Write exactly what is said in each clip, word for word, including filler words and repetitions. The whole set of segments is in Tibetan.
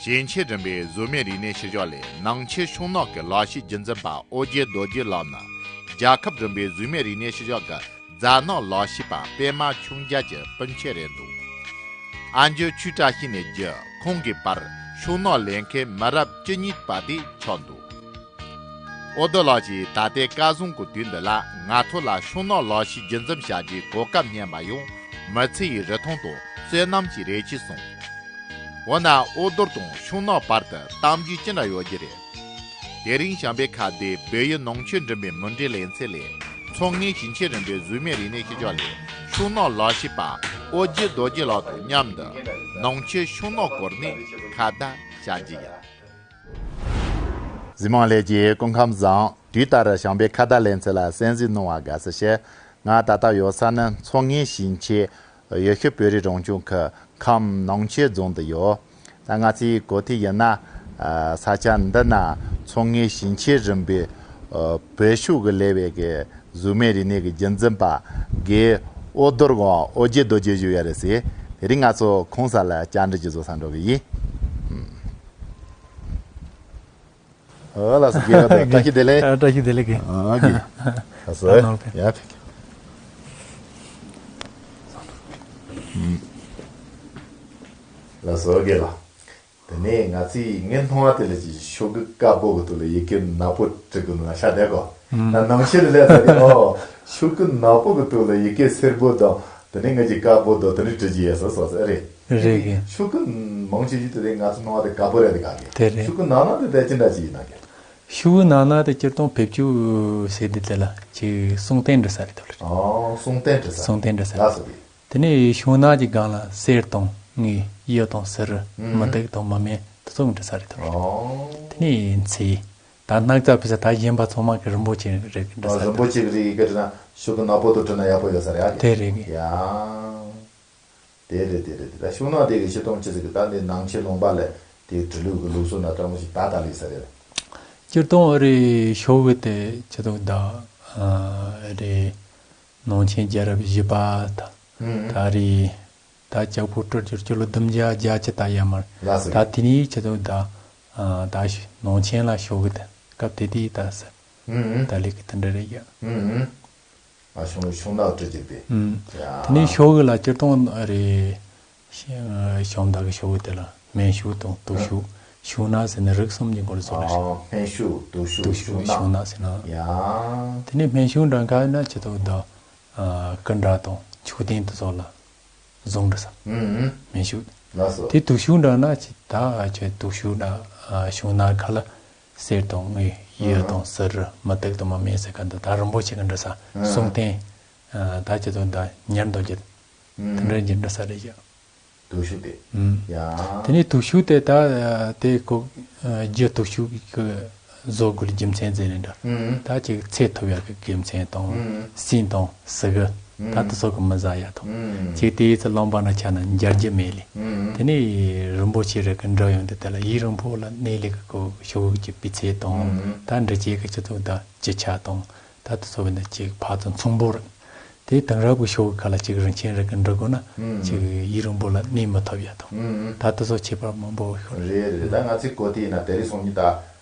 ཞིང་ཆེན་རིམ་པའི་གཟུགས་མེད་རིག་གནས་ཤུལ་བཞག་ལས་ནང་ཆོས་ཤིང་ནགས་ཀྱི་ལག་ཤེས་རྒྱུན་འཛིན་པ་ཨོ་རྒྱན་རྡོ་རྗེ་ལགས་ནི། རྒྱལ་ཁབ་རིམ་པའི་གཟུགས་མེད་རིག་གནས་ཤུལ་བཞག་གི་རྫ་ནག་ལག་ཤེས་པ་པད་མ་ཆུང་རྒྱལ་གྱི་སྤུན་མཆེད་རེད་འདུག་ཨ་མཆོག་ཆོས་བཀྲ་ཤིས་ནས་བརྒྱུད་ཁོང་གི་པར་ཤིང་ནགས་ལས་མཁན་མི་རབས་བཅུ་གཉིས་པ་དེ་ཆགས་འདུག་ཨོ་རྡོར་ལགས་ཀྱིས་ད་ལྟའི་སྐལ་བཟང་གི་དུས་འདི་ལ་ང་ཚོ་ལ་ཤིང་ནགས་ལག་ཤེས་རྒྱུན་འཛིན་བྱ་རྒྱུའི་གོ་སྐབས་རྙེད་པ་ཡང་མི་ཚེ་ཡི་རིན་ཐང་དང་བསོད་ནམས་ཀྱི་རེ་ཆེ་སོང་། འོ་ན་ཨོ་རྡོར་དང་ཤིང་ནགས་བར་དུ་གཏམ་རྒྱུད་ཅི་འདྲ་ཡོད་རྒྱུ་རེད། དེ་རིང་བྱམས་པའི་ཁ་བརྡའི་བོད་ཡུལ་ནང་ཆོས་འགྲིམ་པའི་མུ་འབྲེལ་ལེ་ཚན་ལས་མཚོ་སྔོན་ཞིང་ཆེན་རིམ་པའི་གཟུགས་མེད་རིག་གནས་ཤུལ་བཞག་ལས་ཤིང་ནགས་ལག་ཤེས་པ་ཨོ་རྒྱན་རྡོ་རྗེ་ལགས་དང་མཉམ་དུ་ནང་ཆོས་ཤིང་ནགས་སྐོར་ནས་ཁ་བརྡ་བྱ་རྒྱུ་ཡིན། གཟིགས་མང་ལྷན་རྒྱས་སྐུ་ཁམས་བཟང་། དུས་ལྟར་བྱམས་པའི་ཁ་བརྡ་ལེ་ཚན་ལ་གསན་གཟིགས་གནང་བར་དགའ་བསུ་ཞུ། ང་ད་ལྟ་ཡོད་ས་ནི་མཚོ་སྔོན་ཞིང་ཆེན་ཡུལ་ཤུལ་བོད་རིགས་རང་སྐྱོང་ཁུལ་ཁམས་ནང་ཆོས་རྫོང་དུ་ཡོད། ད་ང་ཚོའི་གོ་ཐོས་ཡིན་ན། ཨ། ས་ཆ་འདི་ན་མཚོ་སྔོན་ཞིང་ཆེན་རིམ་པའི་ཨ། བོད་ཤོག་གི་ལས་བྱེད་ཀྱི་གཟུགས་མེད་རིག་གནས་ཀྱི་རྒྱུན་འཛིན་པ་དགེ་ཨོ་རྡོར་དང་ཨོ་རྒྱན་རྡོ་རྗེ་བཞུགས་ཡོད་རེད་ཟེར། དེ་རིང་ང་ཚོ་ཁོང་ས་ལ་བཅར་འདྲི་ཞིག་བཟོ་བསམ་འགྲོ་གི་ཡིན། ཨོ་ལགས་སོ། དགེ་བ་དང་བཀྲ་ཤིས་བདེ་ལེགས། ཨ། བཀྲ་ཤིས་བདེ་ལེགས་དགེ། ཨ། དགེ། ལགས་སོ། ཨ། ནོར་བུ། ཡ་ཕེབས། ལགས་སོ་དགེ་ལགས། དེ་ནས་ང་ཚོས་ངའི་མཐོང་བ་དེ་ལ་ཅིག་ཤོག་གུ་དཀར་པོ་གི་ཐོག་ལ་ཡི་གེ་ནག་པོ་བྲིས་གི་འདུག་ན་ཤ་དེ་གོ། ཨུམ། ད་ནང་ཆོས་ལ་ལས་ད་དེ་ཨོ། ཤོག་གུ་ནག་པོ་གི་ཐོག་ལ་ཡི་གེ་སེར་པོ་དང་དེ་ནས་ང་ཅིག་དཀར་པོ་དང་དེ་ནས་བྲིས་ཀྱི་ཡོད་ས་སོ་སོ་རེད། རེད་གི། ཤོག་གུ་མང་ཆེ་ཞིག་དེ་ང་ཚོ་མཐོང་བ་དེ་དཀར་པོ་རེད་དེ་ག་གི། དེ་རེད། ཤོག་གུ་ནག་ནག་དེ་དེ་ཅི་འདྲ་ཅིག་ཡིན་ན་གི། ཤོག་གུ་ནག་ནག་དེ་སྤྱིར་བཏང་བེད་སྤྱོད་བྱེད་དུས་དེ་ལ་ཅིག་གསུང་རྟེན་འབྲི་ས་རེད་དོ་ལ། ཨོ། གསུང་རྟེན་འབྲི་ས། གསུང་རྟེན་འབྲི་ས། ལགས་སོ་དེ། དེ་ནས་ཤིང་ནགས་ཀྱི་སྒང་ལ་གསེར་དང་དངུལ་གཡུ་དང་གསེར་ཨུམ། མུ་ཏིག་དང་མ་སྨད་དེ་ཚོ་འབྲི་ས་རེད་དོ། ཨོ། དེ་ནས་མཚེ། ད་སྣག་ཚ་ཕུད་ས་ད་གཞན་པ་ཚང་མ་གི་རིན་པོ་ཆེ་རིགས་འབྲི་ས་རེད་དོ། རིན་པོ་ཆེ་གི་རིགས་ཡི་གེ་བྲིས་ན་ཤོག་གུ་ནག་པོ་དང་བྲིས་ན་ཡག་པོ་ཡོད་ས་རེད་ཨ། དེ་རེད་གི། ཡ། དེ་རེད་དེ་རེད་དེ། ད་ཤིང་ནགས་དེ་གི་སྤྱིར་བཏང་ཅི་ཟེར་གི་ད་འདི་ནང་ཆོས་ལུང་པ་ལས་དེ་བྲིས་ལུགས་གི་ལུགས་སྲོལ་ན་སྤྲང་མོ་ཞིག་ད་ད་ལས་ས་རེད། སྤྱིར་བཏང་ཨ་རི་ཤོག་གུ་དེ་ཆི་ཟེར་ད་ཨ་རི་ནང་ཆེན་རྒྱལ་རབས་བཞི་པ་ད་ཨུམ། ད་རི་ད་ལྕགས་ཕོ་སྤྲུལ་སྐྱོར་སྤྱི་ལོ་བདུན་བརྒྱ་བརྒྱད་ཅུ་ད་ཡར་མར་ལགས་སོ། ད་དེ་ནས་ཆི་ཟེར་ད་ཨ་ད་ནང་ཆེན་ལ་ཤོག་གུ་དེ་སྐབས་དེ་དུས་ད་ས་ཨུམ། ད་ལས་གི་དེ་འདྲ་རེད་ཡ། ཨུམ། ཨ་ཤིང་ཤིང་ནགས་བྲིས་ཀྱི་པས། ཨུམ། ཡ། དེ་ནས་ཤོག་གུ་ལ་སྤྱིར་བཏང་ཨ་རི་ཤ་ཤམ་ད་གི་ཤོག་གུ་དེ་ལ་སྨན་ཤོག་དང་དུག་ཤོག་ཤིང་ནགས་ཟེར་ནས་རིགས་གསུམ་གྱི་སྐོར་ལ་བཟོ་ལ་ཨ་ཤོག་སྨན་ཤོག་དུག་ཤོག་དུག་ཤོག་ཤིང་ནགས། ཤིང་ནགས་ཟེར་ན། ཡ། དེ་ནས་སྨན་ཤོག་འདྲ་ག་ན་ཅི་ཐུབ་ད་ཨ་སྐུ་འདྲ་དང་མཆོད་རྟེན་དེ་ཚོ་ལ་བཟུང་འདྲ་ས། ཨུམ། སྨན་ཤོག་ལགས་སོ། དེ་དུག་ཤོག་འདྲ་ན་ཅི་ད་ཅི་དུག་ཤོག་འདྲ་ཨ་ཤིང་ནགས་ཁ་ལ། གསེར་དང་དངུལ་གཡུ་དང་གསེར་མུ་ཏིག་དང་མ་སྨད་ཟེར་ག་འདི་ད་རིན་པོ་ཆེ་གི་འདྲ་ས་གསུང་རྟེན། ད་ཅི་ཚོ་ད་ཉར་འདོད་རྒྱུ་དེ་འདྲ་གྱི་འདྲ་ས་རེད་ཡ། དུག་ཤོག་དེ། ཡ། དེ་ནས་དུག་ཤོག་དེ་ད་དེ་ཁོ་རྒྱུ་དུག་ཤོག་གི་བཟོ་དགོས་རྒྱུ་མཚན་ཟེར་ནས་འདྲ། ད་ཅིག་ཚད་ཐུབ་ཡག་གི་དགེ་མཚན་དང་སྲིན་དང་ཟི་གི། ད་དེ་ཚོ་གི་མི་ཟ་ཡ་དང་། ཅིག་དེའི་ཚེ་རླངས་པ་ན་ཆ་ན་འབྱར་རྒྱུ་མེད་ལེ། དེ་ནས་རིན་པོ་ཆེ་རིགས་གི་འདྲ་ཡོང་དུས་དེ་ལ་ཡིད་རིང་པོ་ལ་གནས་ལུགས་གི་ཤོག་གི་སྤུས་ཚད་དང་། ད་འབྲི་བྱེད་གི་སྤྱི་ཚོགས་དང་སྤྱི་ཆ་དང་། ད་དེ་ཚོ་བས་ན་ཅིག་ཕར་ཚུར་མཚུངས་པོ་རེད། དེ་དེང་རབས་གི་ཤོག་གི་ཁ་ལ་ཅིག་རིན་ཆེན་རིགས་གི་འབྲི་དགོས་ན་ཅིག་ཡིད་རིང་པོ་ལ་གནས་མི་ཐུབ་ཡ་དང་། ད་དེ་ཚོ་ཁྱད་པར་མང་པོ་ཤོར། རེད་རེད། ད་ང་ཚོའི་གོ་དེ་ཡིན་ན་དེ་རིང་སང་ཉིན་ད།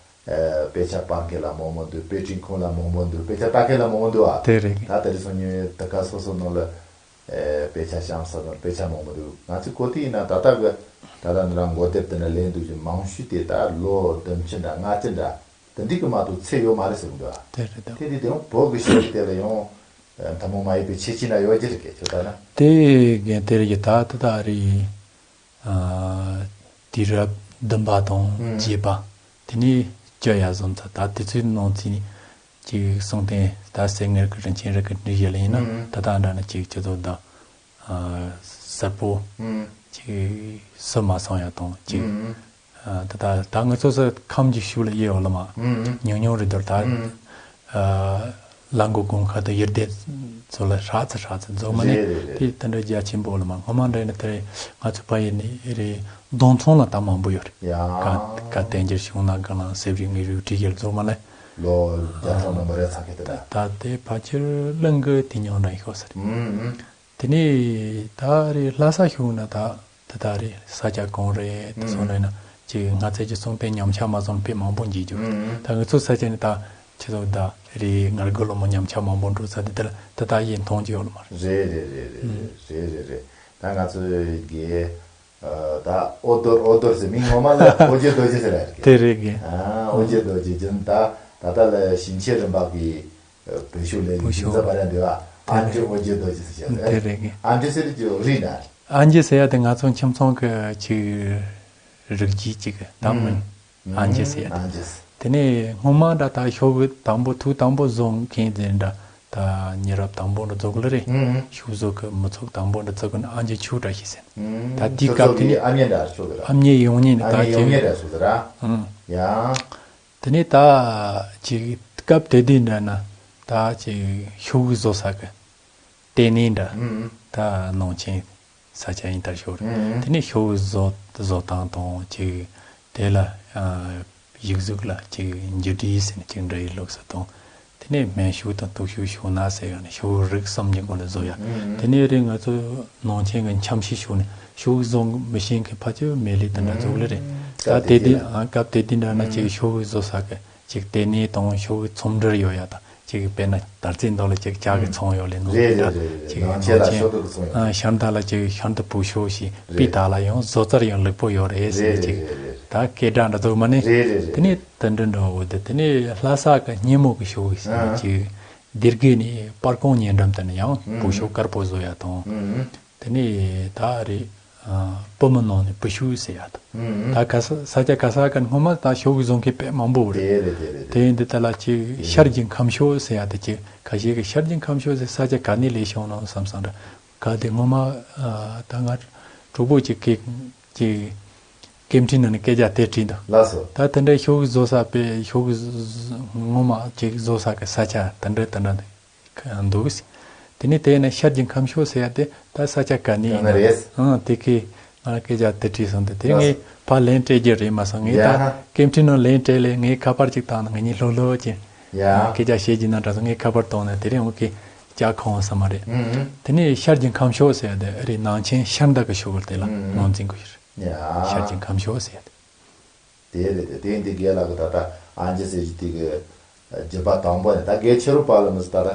ཨ། དཔེ་ཆ་པར་མཁན་ལ་མང་མང་འདུག་དཔེ་སྐྲུན་ཁང་ལ་མང་མང་འདུག་དཔེ་ཆ་ལྟ་མཁན་ལ་མང་མང་འདུག་ཨ། དེ་རེད། ད་དེ་རིང་སང་ཉིན་དེ་ག་སོ་སོ་ནང་ལ། ཨ། དཔེ་ཆ་བཤམས་ས་དང་དཔེ་ཆ་མང་མང་འདུག་ང་ཚོའི་གོ་དེ་ཡིན་ན་ད་ལྟ་གི་ད་ལྟ་འདི་རང་མགོ་དེབ་དེ་འདྲ་ལེན་འདུག་ཅིང་མང་ཤོས་དེ་ད་ལོ་བདུན་ཅུ་འདྲ་ལྔ་བཅུ་འདྲ་དེ་འདྲ་གི་མ་གཏོགས་ཚད་ཡོད་མ་རེད་ཟེར་གི་འདུག་ཨ། དེ་རེད་ད། དེ་དེ་དེ་རིང་བོད་གི་ཤོག་དེ་ལ་ཡང་ཐུན་མོང་མ་ཡིན་པའི་ཁྱད་ཆོས་འདྲ་ཡོད་ཀྱི་རེད་གས་ཁྱོད་ལྟ་ན། དེ་གན་དེ་རེད་ད་ད་ད་རེད། ཨ། དུས་རབས་བདུན་པ་དང་ཨུམ། བརྒྱད་པ། དེ་ནས་བཅུ་ཡར་སོང་ཙང་ད་དེ་ཚོའི་ནང་ཚན་ཅིག་གསུང་རྟེན་ད་གསེར་དངུལ་གྱི་རིན་ཆེན་རིགས་ཀྱི་འབྲི་བྱེད་ལ་ཡིན་ན་ཨུམ། ད་ལྟ་འདྲ་ན་ཅིག་སྤྱི་ཚོགས་ད་ཨ། གསལ་པོ་ཨུམ། ཅིག་སུ་མ་སོང་ཡ་དང་ཅིག་ཨུམ། ཨ། ད་ད་ད་ང་ཚོ་ས་ཁམས་ཀྱི་ཤུལ་ལ་ཡོད་ལ་མ་ཨུམ། ཉུང་ཉུང་རེད་དོ་ད། ཨུམ། ཨ། ལ་མགོ་དགོན་ཁ་དང་ཡུལ་སྡེ་ཚོ་ལ་ཧྲག་ཙི་ཧྲག་ཙི་རྫོགས་མ་ནས་རེད་རེད་རེད། དེ་དེ་འདྲ་རྒྱ་ཆེན་པོ་ལ་མ་སྔོན་མ་འདྲ་ཡིན་ན་དེ་རེད་ང་ཚོ་ཕ་ཡུལ་ནས་རེད་གདོང་མཚོན་ལ་ད་མང་པོ་ཡོད་རེད། ཡ། ཀ་ཀ་བསྟན་འགྱུར་ཤིང་ནགས་དགའ་ལྡན་གསེར་བྱེའུ་དངུལ་བྱེའུ་བྲིས་རྒྱལ་རྫོགས་མ་ནས་ལོ་བརྒྱ་ཕྲག་ནང་མ་རེད་ཚ་གི་དེ་ད། ད་དེ་ཕལ་ཆེར་གླིང་གི་དེ་ཉུང་འདྲ་ཡིན་ཤོག་ས་རེད། ཨུམ་ཨུམ། དེ་ནས་ད་རེད་ལྷ་ས་ཤོག་ན་ད་དེ་ད་རེད་ས་སྐྱ་གང་རེད་དེ་སོང་ན་ཡིན་ན། ཅིག་སྔ་ཚལ་གྱི་གསུང་དཔེ་ཉམས་ཆག་མ་སོང་དཔེ་མང་པོ་འགྱེད་རྒྱུ། ཨུམ། ད་ང་ཚོ་ས་ཆ་ནས་ད་ཁྱེད་ཚོ་ད་རེད་ང་དགུ་ལོ་མོ་ཉམས་ཆག་མང་པོ་འགྲོ་ས་དེ་དེ་ལ་ད་ད་ཡིན་མཐོང་རྒྱུ་ཡོད་ལ་མ་རེད། རེད་རེད་རེད་རེད་རེད་རེད། ད་ང་ཚོ་གི་ད་ཨོ་རྡོར་ཨོ་རྡོར་ཟེར་མིང་ངོ་མ་ལ་ཨོ་རྒྱན་རྡོ་རྗེ་ཟེར་ར་རེད། དེ་རེད་གི། ཨ་ཨོ་རྒྱན་རྡོ་རྗེ་རྒྱུན་ད་ད་ལྟ་ལ་ཞིང་ཆེན་རིམ་པ་གི་བོད་ཤོག་ལས་བོད་ཤོག་ཡིན་ས་བ་ར་འདི་བ་ཨ་འབྲི་ཨོ་རྒྱན་རྡོ་རྗེ་ཟེར་བྱས། དེ་རེད་གི། ཨ་འབྲི་ཟེར་གྱི་རིགས་ན། ཨ་འབྲི་ཟེར་ཡ་དེ་ང་ཚོ་ཁྱིམ་ཚང་གི་ཅིག་རིགས་རྒྱུད་ཅིག་གི་ད་མིན། ཨ་འབྲི་ཟེར་ཡ་དེ། ཨ་འབྲི་ཟེར། དེ་ནས་སྔོན་མ་འདྲ་ད་ཤོག་གུ་དང་པོ་ཐུག་དང་པོ་བཟོ་མཁན་དེ་འདྲ་ད་ཉེ་རབས་དང་པོ་འདྲ་བཟོ་གི་ལ་རེད། ཨུམ། ཤོག་བཟོ་གི་མི་ཚོགས་དང་པོ་འདྲ་བཟོ་གི་ན་ཨ་འབྲི་ཆོས་གྲགས་ཤིག་ཟེར། ཨུམ། ད་དེའི་ཁྱོད་སྐབས་ཚོ་དེ་ནས་གི་ཨ་མྱེས་འདྲ་ཤོག་གི་ར། ཨ་མྱེས་ཡོང་མྱེས་ནས་ཨ་ད་མྱེས་ཡོང་ཅིག་མྱེས་འདྲ་ཤོག་གི་ར། ཨུམ། ཡང་། དེ་ནས་ད་ཅིག་སྐབས་དེ་དུས་འདྲ་ན་ད་ཅིག་ཤོག་གུ་བཟོ་ས་གི་ལྟེ་གནས་འདྲ་ཨུམ། ད་ནང་ཆེན་ས་ཆ་ཡིན་ད་ཤོར། ཨུམ། དེ་ནས་ཤོག་བུ་བཟོ་བཟོ་སྟངས་དང་ཅིག་དེ་ལ་ཨ་ཡིག་གཟུགས་ལ་ཅིག་འགྱུར་འགྲོས་ཟེར་ནས་ཅིག་འདྲ་ཡི་ལུགས་སུ་དང་། དེ་ནས་སྨན་ཤོག་དང་དུག་ཤོག་ཤོག་ནག་ཟེར་ཡང་ནས་ཤོག་བུ་རིགས་གསུམ་གྱི་སྒོ་ནས་བཟོ་ཡ། ཨུམ། དེ་ནས་རིགས་ང་ཚོ་ནང་ཆེན་གྱི་འཆམ་ཤེས་ཤོག་ནས་ཤོག་བུ་བཟོ་མི་ཤེས་མཁན་ཕལ་ཆེར་མེད་ལས་དེ་འདྲ་བཟོ་གི་ལས་རེད། ཨུམ། ད་སྐབས་དེ་དེ་དུས་ལ་ཨ་སྐབས་དེ་དུས་འདྲ་ན་ཅིག་ཨུམ། ཤོག་བུ་བཟོ་ས་གི་ཅིག་ལྟེ་གནས་དང་ཤོག་བུ་ཚོམས་འབྲེལ་ཡོད་ཡ་དང་ཅིག་དཔེར་ན་དར་རྩེ་མདོ་ལ་ཅིག་ལྕགས་ཀྱི་ཚོང་ཡོད་ལས་ནོ། རེད་རེད་རེད་རེད། ཅིག་ནང་ཆེན་ལ་ཤོག་དུག་གི་ཚོང་ཡོད། ཨ་ཤར་མདའ་ལ་ཅིག་ཤར་མདའ་བོད་ཤོག་ཞིག་པི་རེད། ད་ལ་ཡང་བཟོ་རྩལ་ཡང་ལེགས་པོ་ཡོད་རེད་ཟེར་རེད་ཅིག་རེད་རེད། ད་སྐད་སྒྲ་འདྲ་ཚོགས་མ་ནི། རེད་རེད་རེད། དེ་ནས་དེ་འདྲ་འདྲ་བོ་དེ་དེ་ནས་ལྷ་ས་གི་སྙེ་མོ་གི་ཤོག་ཞིག་ཨ་ཅིག་སྡེ་དགེ་ནས་པར་ཀོང་ཉེ་འགྲམ་དེ་ནས་ཡང་ཨུམ། བོད་ཤོག་དཀར་པོ་བཟོ་ཡ་དང་། ཨུམ། དེ་ནས་ད་རེད། ཨ་བུ་མོ་ནང་ནས་བུ་ཤུག་ཟེར་ཡ་དང་། ཨུམ། ད་ག་ས་ས་ཆ་ག་ས་ག་སྔོན་མ་ད་ཤོག་གུ་བཟོ་མཁན་དཔེ་མང་པོ་རེད། དེ་རེད་དེ་རེད་དེ། དེ་འདི་ད་ལ་ཅིག་ཤར་གྱི་ཁམས་ཤོག་ཟེར་ཡ་དེ་ཅིག་ཁ་ཤས་ཀྱི་ཤར་གྱི་ཁམས་ཤོག་ཟེར་ས་ཆ་ག་ནས་ལས་བྱུང་ནོ་བསམ་བསམ་འདྲ། ག་དེ་སྔོན་མ་ཨ་ད་ང་གྲོགས་པོ་ཅིག་གི་ཅིག་སྐད་འཕྲིན་ནང་ནས་སྐད་ཆ་དེ་དྲིས་འདུག་ལགས་སོ། ད་དེ་འདྲའི་ཤོག་གུ་བཟོ་ས་དཔེ་ཤོག་གུ་བཟོ་སྔོན་མ་ཅིག་བཟོ་ས་གི་ས་ཆ་དེ་འདྲ་དེ་འདྲ་འདུག་དེ་ནས་དེ་ན་ཤར་གྱི་ཁམས་ཤོག་ཟེར་ཡ་དེ་ད་ས་ཆ་ག་ནས་ཡིན་ན་རེད། ཨང་དེ་གི་ང་སྐད་ཆ་དེ་དྲིས་སོང་། དེ་དེ་ངས་ཕར་ལན་སྤྲད་རྒྱུ་རེད་མ་སོང་། ངས་ད་ཡ་ཧ། སྐད་འཕྲིན་ནང་ལན་སྤྲད་ལས་ངས་ཁ་པར་ཅིག་བཏང་ན་ང་གཉིས་ལྷོད་ལྷོད་ཀྱི་ཡ་ཧ། སྐད་ཆ་བཤད་རྒྱུ་ན་འདྲ་སོང་། ངས་ཁ་པར་བཏང་ན་དེ་རིང་འོ་གི་ལྕགས་ཁང་ས་མ་རེད། ཨུ་ཨུ། དེ་ནས་ཤར་གྱི་ཁམས་ཤོག་ཟེར་ཡ་དེ་ཨ་རི་ནང་ཆེན་ཤར་མདའ་གི་ཤོག་གུ་དེ་ལ་ཨུ་ཨུ། ནང་འཛིན་དགོས་ཡོད་རེད། ཡ་ཧ། ཤར་གྱི་ཁམས་ཤོག་ཟེར་ཡ་དེ། དེ་རེད་དེ། དེ་འདི་རྒན་ལགས་ཀྱི་ད་ལྟ་ཨན་ཅི་ཟེར་གྱི་དེ་གི་རྒྱུད་པ་དང་པོ་ནས་ད་རྒན་ཁྱེད་རང་པ་ལ་མི་ཟེར་ད་ལྟ་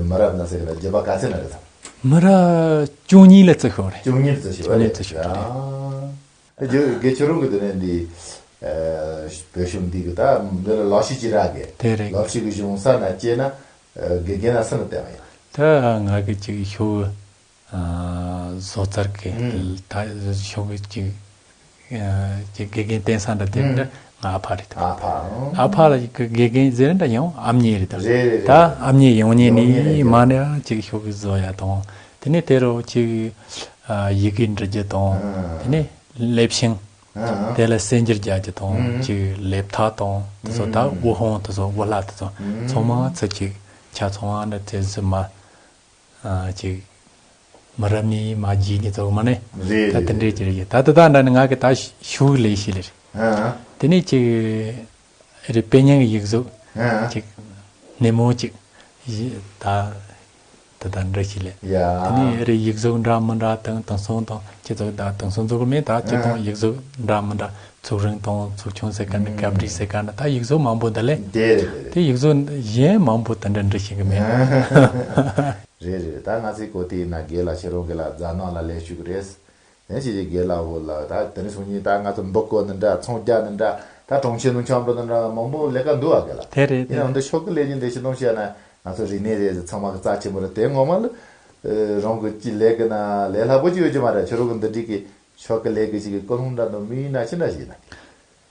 མི་རབས་ན་ཟེར་གི་ན་རྒྱུད་པ་ག་ཚད་ན་རེད་དམ། མི་རབས་བཅུ་གཉིས་ལ་བརྩི་ཤོག་རེད། བཅུ་གཉིས་ལ་བརྩི་ཤོག་བཅུ་གཉིས་ལ་བརྩི་ཤོག་རེད། ཨ་རྒན་ཁྱེད་རང་གི་དེ་ནས་འདི་བོད་གཞུང་འདི་གི་ད་འདི་ལ་ལག་ཤེས་ཅི་ར་གི་དེ་རེད། ལག་ཤེས་གི་གཞུང་ས་ན་སྐྱེས་ན་དགེ་རྒན་ན་ས་ན་བསྟན་བ་ཡིན། ད་ང་གི་ཅིག་ཤོག་བཟོ་རྩལ་གི་ཨུམ། ད་ཤོག་གི་ཅིག་ཅིག་དགེ་རྒན་བསྟེན་ས་འདྲ་དེ་འདྲ་ཨུམ། ང་ཨ་ཕ་རེད་དམ། ཨ་ཕ་ཨང་། ཨ་ཕ་ལ་ཅིག་དགེ་རྒན་ཟེར་འདྲ་ཡང་ཨ་མྱེས་རེད་དམ། རེད་རེད་ད་རེད། ཨ་མྱེས་ཡོང་ཉེ་ཡོང་ཉེ་ནི་རེད། མ་ནི་ཅིག་ཤོག་གི་བཟོ་ཡ་དང་དེ་ནས་དེ་རུ་ཅིག་ཡི་གེ་འབྲི་རྒྱུ་དང་ཨང་། དེ་ནས་ལེབ་ཤིང་ཨང་། དེ་ལ་གསལ་འགྱུར་རྒྱག་རྒྱུ་དང་ཨང་། ཅིག་ལེབ་ཐག་དང་དེ་ཚོ་ད་ཨང་། དབུ་ཧོང་དེ་ཚོ་དབུ་ལྷ་དེ་ཚོ་ཨང་། ཚང་མ་ཚིག་གཅིག་ཆ་ཚང་བ་འདྲ་ཚེ་ཟི་མ། ཨ་ཅིག་མི་རབས་ནས་མ་བརྗེད་ནས་ཚོགས་མ་ནས། རེད་ད་དེ་འདྲས་ཅིག་རེད། ད་ལྟ་ད་འདྲ་ནི་ང་གི་ད་ཤོག་ལས་ཤིག་ལས་རེད། ཨ་དེ་ནས་ཅིག་རེད་དཔེ་རྙིང་གི་ཡིག་གཟུགས་ཨ་ཅིག་སྣེ་མོ་ཅིག་ད་ད་ད་འདྲ་ཞིག་ལས། ཡ་དེ་ནས་རེད་ཡིག་གཟུགས་འདྲ་མི་འདྲ་དང་དེང་སང་དང་ཅི་ཚོགས་ད་དེང་སང་ཚོགས་མེད་ད་ཅི་དང་ཡིག་གཟུགས་འདྲ་མི་འདྲ་ཚུགས་རིང་དང་ཚུགས་ཆུང་ཟེར་ག་ནི་སྐབས་འགྲིག་ཟེར་ག་ནི་ད་ཡིག་གཟུགས་མང་པོ་འདི་ལས། དེ་རེད་དེ་རེད། དེ་ཡིག་གཟུགས་གཞན་མང་པོ་དེ་འདྲ་འབྲི་ཤེས་གི་མེད། རེད་རེད། ད་ང་ཚོའི་གོ་དེ་ཡིན་ན་རྒན་ལགས་ཁྱེད་རང་གི་ལ་རྫ་ནང་ལ་ལས་ཞུགས་རེད། དེ་ཕྱི་རྒན་ལགས་འོ་ལ་ད་དེ་རིང་སང་ཉིན་ད་ང་ཚོ་འབུ་བརྐོ་ནི་འདྲ་ཚོང་རྒྱག་ནི་འདྲ་ད་གྲོང་ཁྱེར་ནང་འཁྱམ་འགྲོ་ནི་འདྲ་མང་པོ་ལས་ཀ་འདུག་ཨ་རྒན་ལགས། དེ་རེད་ཡིན་ནའང་འདི་ཤོག་གི་ལས་ཀྱི་འདི་ཕྱི་གཏོང་བྱས་ན་ང་ཚོ་རིག་གནས་རེད་ཚང་མ་གི་རྩ་ཆེན་པོ་རེད། དེ་ངོ་མ་ལ་རང་གི་ཅི་ལས་ཀྱི་ན་ལས་སླ་པོ་ཅི་ཡོད་ཀྱི་མ་རེད། ཁྱེད་རང་གི་འདི་འགྲིག་གི་ཤོག་གི་ལས་ཀྱི་ཅིག་གི་ཀུན་སློང་འདྲ་འདུག་མི་ཡིན་ན་ཅི་འདྲ་ཞིག་ཡིན་ན།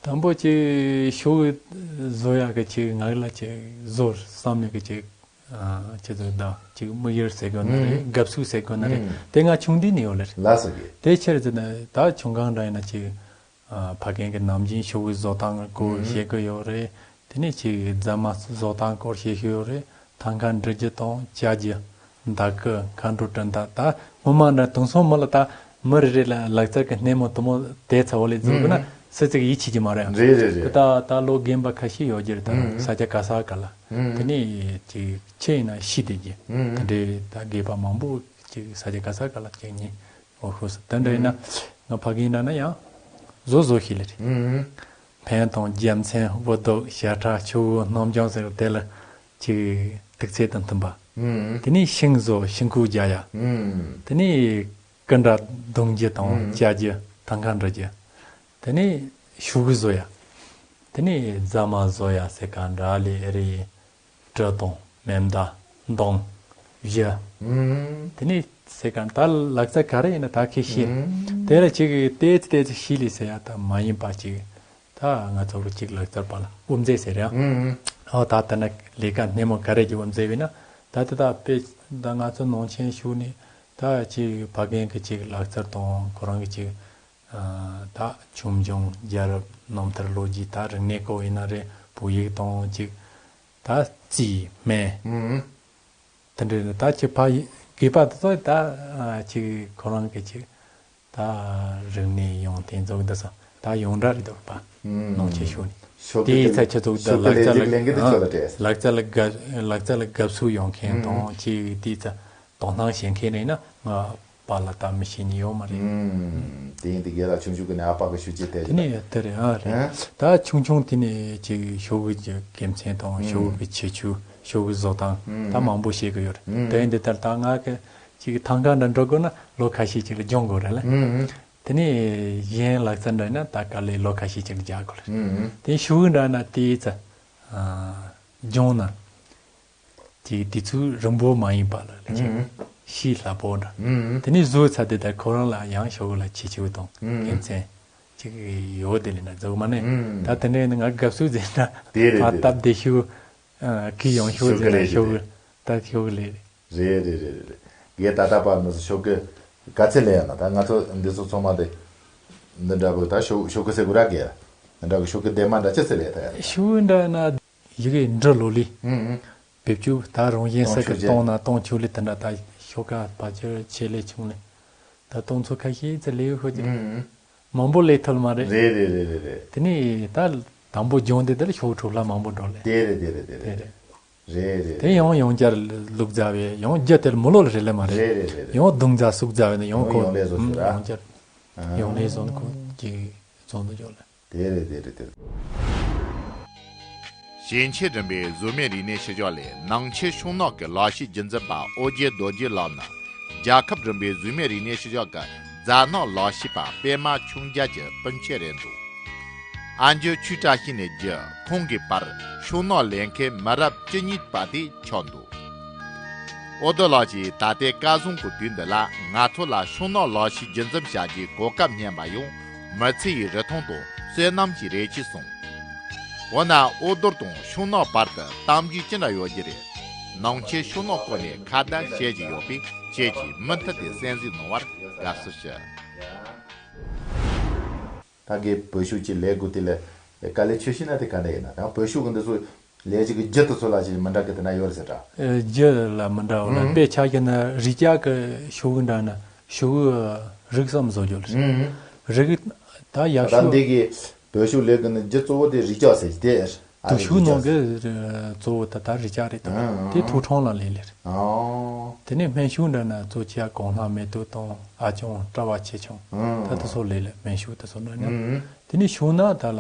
དང་པོ་ཅིག་ཤོག་བཟོ་ཡག་གི་ཅིག་ང་ལ་ཅིག་བཟོ་བསམ་ཡག་གི་ཅིག་ཨ་ཅི་ཚོད་ད་ཅིག་དམིགས་ཡུལ་ཟེར་དགོས་ན་རེད། ཨུམ། དགའ་བསུ་ཟེར་དགོས་ན་རེད། ཨུམ། དེ་ང་ཆུང་དུས་ནས་ཡོད་ལ་རེད། ལགས་སོ་གི། དེ་ཕྱིར་ཟེར་ན་ད་ཆུང་གང་འདྲ་ཡིན་ན་ཅིག་ཨ་ཕ་རྒན་གྱི་ནམ་རྒྱུན་ཤོག་བུ་བཟོ་སྟངས་སྐོར་ཨུམ། བཤད་གི་ཡོད་རེད། དེ་ནས་ཅིག་རྫ་མ་བཟོ་སྟངས་སྐོར་བཤད་ཤོད་ཡོད་རེད། ཐང་ཀ་འབྲི་རྒྱུ་དང་བཅའ་རྒྱུ། མདའ་ཀི་མཁའ་འགྲོ་གྲི་མདའ་ད་སྔོན་མ་འདྲ་དེང་སང་མི་ལ་ད་མི་རེ་རེ་ལ་ལག་རྩལ་གྱི་སྣེ་མོ་དེ་མོ་དེ་ཚ་བོ་ལས་བཟོ་དགོས་ན་ཨུམ། སུ་གཅིག་ཡིད་ཆེས་ཀྱི་མ་རེད། རེད་རེད་རེད། ད་ད་ལོ་རྒན་པ་ཁ་ཤས་ཡོད་རྒྱུ་རེད་ད་ཨུམ། ས་ཆ་ག་ས་ག་ལ། ཨུམ། དེ་ནས་ཅིག་ཆེ་ཡིན་ན་ཤི་བསྡད་རྒྱུ། ཨུམ། དེ་འདྲའི་ད་རྒན་པ་མང་པོ་ཅིག་ས་ཆ་ག་ས་ག་ལ་ཅིག་ཉིན་འོ་ཤོག་ས་དེ་འདྲ་ཡིན་ན་ང་ཕ་གིའི་འདྲ་ན་ཡང་། བཟོ་བཟོ་ཤེས་ལེ་རེད། ཨུམ། འཕན་དང་རྒྱལ་མཚན་དབུ་རྡོག་ཞལ་ཁྲ་ཆུ་བོ་སྣུམ་ལྗང་ཟེར་དེ་ལ་ཅིག་དུག་ཚད་དང་མཐུན་པ། ཨུམ། དེ་ནས་ཤིང་བཟོ་ཤིང་ཁུག་རྒྱག་ཡ། ཨུམ། དེ་ནས་ཀི་འདྲ་རྡུང་རྒྱུ་དང་ཨུམ། རྒྱག་རྒྱུ་ཐང་ཁ་འདྲ་རྒྱུ། དེ་ནས་ཤོག་གུ་བཟོ་ཡ། དེ་ནས་རྫ་མ་བཟོ་ཡ་ཟེར་ག་འདྲ་ལེ་རེད། གྲི་དང་མེ་མདའ་མདུང་གཞུ། ཨུམ། དེ་ནས་ཟེར་ག་ད་ལག་རྩལ་ག་རེ་ཡིན་ན་ད་ཁེ་ཤེས། ཨུམ། དེ་ལ་ཅིག་ཏེ་ཙི་ཏེ་ཙི་ཤེས་ལེ་ཟེར་ཡ་ད་མ་ཡིན་པ་ཅིག་ད་ང་ཚོ་ལོ་གཅིག་ལག་རྩལ་པ་ལ་དབུ་མཛད་ཟེར་ཡ། ཨུམ། ཨོ་ད་ལྟ་ན་ལས་ཀ་སྣེ་མོ་ག་རེ་གྱི་དབུ་མཛད་བས་ན་ད་ལྟ་ད་དཔེ་ད་ང་ཚོ་ནང་ཆེན་ཞུགས་ནས་ད་ཅིག་ཕ་རྒན་གྱི་ཅིག་ལག་རྩལ་དང་ཁོ་རང་གི་ཅིག་ད་ཆུང་ཆུང་རྒྱལ་རབས་རྣམ་ཐར་ལོ་རྒྱུས་ད་རིག་གནས་སྐོར་ཡིན་ན་རེད། བོད་ཡིག་དང་ཅིག་ད་རྩིས་སྨན། ཨུམ། དེ་འདྲ་ད་ཅིག་ཕ་ཡི་དགོས་པ་དེ་ཚོ་ད་ཅིག་ཁོ་རང་གི་ཅིག་ད་རིག་གནས་ཡོང་དེ་ཚོ་འདི་ཚོ་ད་ཡོངས་གྲགས་རེད་འདུག་པ། ཨུམ། ནང་ཆེན་ཞུགས་ནས་ཤོག་དེའི་ཚ་ཁྱེད་ཚོ་ད་ལག་རྩལ་ལ་ལག་རྩལ་ལ་དགའ་ལག་རྩལ་ལ་དགའ་བསུ་ཡོང་མཁན་དང་ཅིག་དེའི་ཚ་དོ་སྣང་བྱེད་མཁན་རེད་ན་ང་པཱ་ལགས་ད་མི་ཤེས་ནི་ཡོད་མ་རེད། ཨུམ། དེ་ཡིན་དུས་རྒན་ལགས་ཆུང་ཆུང་གི་ནས་ཨ་ཕ་གི་ཤུགས་རྐྱེན་ཐེབས་དེ་ནས་དེ་རེད་ཨ་རེད། ཨ། ད་ཆུང་ཆུང་དེ་ནས་ཅིག་ཤོག་གུ་གི་དགེ་མཚན་དང་ཨུམ། ཤོག་གུ་གི་ཁྱད་ཆོས་ཤོག་གུ་བཟོ་སྟངས་ཨུམ། ད་མང་པོ་ཤེས་གི་ཡོད་རེད། ཨུམ། དེ་ཡིན་དུས་ད་ལྟ་ང་གི་ཅིག་ཐང་ག་འདྲ་འགྲོ་དགོས་ན་ལོ་ཁ་ཤས་ཅིག་ལ་སྦྱོང་དགོས་རེད་ལ། ཨུམ། དེ་ནས་གཞན་ལག་རྩལ་འདྲ་ཡིན་ན་ད་ག་ལེ་ལོ་ཁ་ཤས་ཅིག་ལ་རྒྱག་དགོས་རེད། ཨུམ། དེ་ཤོག་གུ་འདྲ་ན་དེའི་ཚ་སྦྱོང་ན། དེ་དུས་ཚོད་རིང་པོ་མ་ཡིན་པ་ལ་ལ་ཅིག་ཨུམ། ཤེས་སླ་པོ་འདྲ། ཨུམ། དེ་ནས་བཟོས་ཚར་དེ་ད་ཁོ་རང་ལ་ཡང་ཤོག་གུ་ལ་ཁྱད་ཆོས་དང་ཨུམ། དགེ་མཚན་ཅིག་ཡོད་དེ་ལས་ན་རྫོགས་མ་ནས་ཨུམ། ད་དེ་འདྲ་ཡིན་ན་ང་དགའ་བསུ་ཟེར་ན་དེ་རེད་ང་དེ་སྟབས་བདེ་ཤོག་གི་ཡང་ཤོག་ཟེར་ན་ཤོག་གུ་ད་ཤོག་གུ་ལས་རེད། རེད་རེད་རེད་རེད། ངས་ད་ལྟ་བར་ནས་ཤོག་གུ་ག་ཚད་ལས་ཡང་ན་ད་ང་ཚོ་འདི་ཚོ་ཚང་མ་དེ་འདི་འདྲ་བོ་ད་ཤོག་ཤོག་གུ་ཟེར་དགོས་ར་གི་ཡ་འདི་འདྲ་བོ་ཤོག་གུ་ལྡེབ་མ་འདྲ་ཅི་ཚད་ལས་ད་ཡ་ཤོག་གུ་འདྲ་ན་ཡི་གེ་འབྲི་ལོ་ལི། ཨུམ་ཨུམ། བེད་སྤྱོད་ད་རང་བཞིན་ས་ཀི་གཏོང་ན་གཏོང་ཆོག་ལེ་དེ་འདྲ་ད་ཤོག་ཁ་བ་ཅོ་ཆེ་ལེ་ཆུང་ལེ་ད་གཏོང་ཚོ་ཁ་ཤས་ཙི་ལེ་ཤོད་ཀྱི་རེད། ཨུམ་ཨུམ། མང་པོ་ལེ་ཐུལ་མ་རེད། རེད་རེད་རེད་རེད་རེད། དེ་ནས་ད་དང་པོ་སྦྱོང་དེ་དེར་ཤོག་ཁྲུ་ལ་མང་པོ་འགྲོ་ལེ། དེ་རེད་དེ་རེད་དེ་རེད་དེ་རེད། རེད་རེད་དེ་རེད། ཡང་ཡང་བསྐྱར་ལུག་རྫ་བས་ཡང་རྒྱུ་དེར་མི་ལོ་ལ་རེད་ལེ་མ་རེད། རེད་རེད་རེད་རེད། ཡང་རྡུང་རྫ་སུག་རྫ་བས་ནི་ཡང་ཁོ་ཡང་ལེ་བཟོ་ཞུ་ར། ཡང་བསྐྱར་ཡང་ལེ་བཟོ་ནི་ཁོ་ཅིག་བཟོ་འདུག་ཅོག་ལེ། དེ་རེད་དེ་རེད་དེ་རེད། ཞིང་ཆེན་རིམ་པའི་བཟོ་མའི་རིག་གནས་ཕྱི་ཕྱོགས་ལས་ནང་ཆེན་ཤོང་ནག་གི་ལག་ཤེས་རྒྱུན་འཛིན་པ་ཨོ་རྒྱན་རྡོ་རྗེ་ལགས་ནི་རྒྱལ་ཁབ་རིམ་པའི་བཟོ་མའི་རིག་གནས་ཕྱི་ཕྱོགས་ཀྱི་རྫ་ནག་ལག་ཤེས་པ་པད་མ་ཆུང་རྒྱལ་གྱི་སྤུན་མཆེད་རེད་འདུག་ཨ་མཆོག་ཆོས་བཀྲ་ཤིས་ནས་བརྒྱུད་ཁོང་གི་བར་ཤོང་ནག་ལས་མཁན་མི་རབས་བཅུ་གཉིས་པ་དེ་ཆགས་འདུག་ཨོ་རྡོ་ལགས་ཀྱིས་ད་ལྟའི་སྐལ་བཟང་གི་དུས་འདི་ལ་ང་ཚོ་ལ་ཤོང་ནག་ལག་ཤེས་རྒྱུན་འཛིན་བྱ་རྒྱུའི་གོ་སྐབས་སྙམ་པ་ཡང་མི་ཚེ་ཡི་རིན་ཐང་དང་བསོད་ནམས་ཀྱི་རེ་ཆེ་གསུངས། འོ་ན་ཨོ་རྡོར་དང་ཤོང་ནག་བར་དུ་གཏམ་རྒྱུད་ཅི་འདྲ་ཡོད་རྒྱུ་རེད། ནང་ཆེན་ཤོང་ནག་སྐོར་ནས་ཁ་བརྡ་བྱེད་ཀྱི་ཡོད་པས་ཁྱེད་ཀྱིས་མུ་མཐུད་དེ་གསན་གཟིགས་གནང་བར་དགའ་བསུ་ཞུ། ད་གི་བོད་ཤོག་ཅིག་ལས་དགོས་དེ་ལས་དཀའ་ལས་ཆེ་ཤོས་ན་དེ་ག་འདྲ་ཡིན་ན་ད་བོད་ཤོག་གི་འདི་ཚོ་ལས་ཅིག་གི་རྒྱུ་དེ་ཚོ་ལ་ཅིག་མི་འདྲ་གི་དེ་ན་ཡོད་རེད་ཟེར་ད། ཨེ་རྒྱུ་ལ་མི་འདྲ་བ་ལ་ཨུམ། དཔེ་ཆ་རྒྱུ་ན་རི་སྐྱ་གི་ཤོག་གུ་འདྲ་ན་ཤོག་གུ་རིགས་ཙམ་བཟོ་རྒྱུ་ལ་རེད། ཨུམ། རིགས་ད་ཡག་ད་ཤོས་འདི་གི་བོད་ཤོག་ལས་གི་ནི་རྒྱུ་གཙོ་བོ་དེ་རི་སྐྱ་ཟེར་གི་དེ། ཨ་དུག་ཤོག་ནང་གི་གཙོ་བོ་ད་ལྟ་རི་སྐྱ་རེད་དོ། ཨང་དེ་ཐོག་ཁྲོང་ལ་ལས་ལེར། ཨང་། དེ་ནས་སྨན་ཤོག་འདྲ་ན་གཙོ་ཆེ་གོང་ལྷ་མེ་ཏོག་དང་ཨ་ཆུང་སྤྲ་བ་ཆེ་ཆུང་། ཨང་། ད་དེ་ཚོ་ལས་ལེར་སྨན་ཤོག་དེ་ཚོ་འདྲ་ན། ཨང་། དེ་ནས་ཤོག་ན་ད་ལ་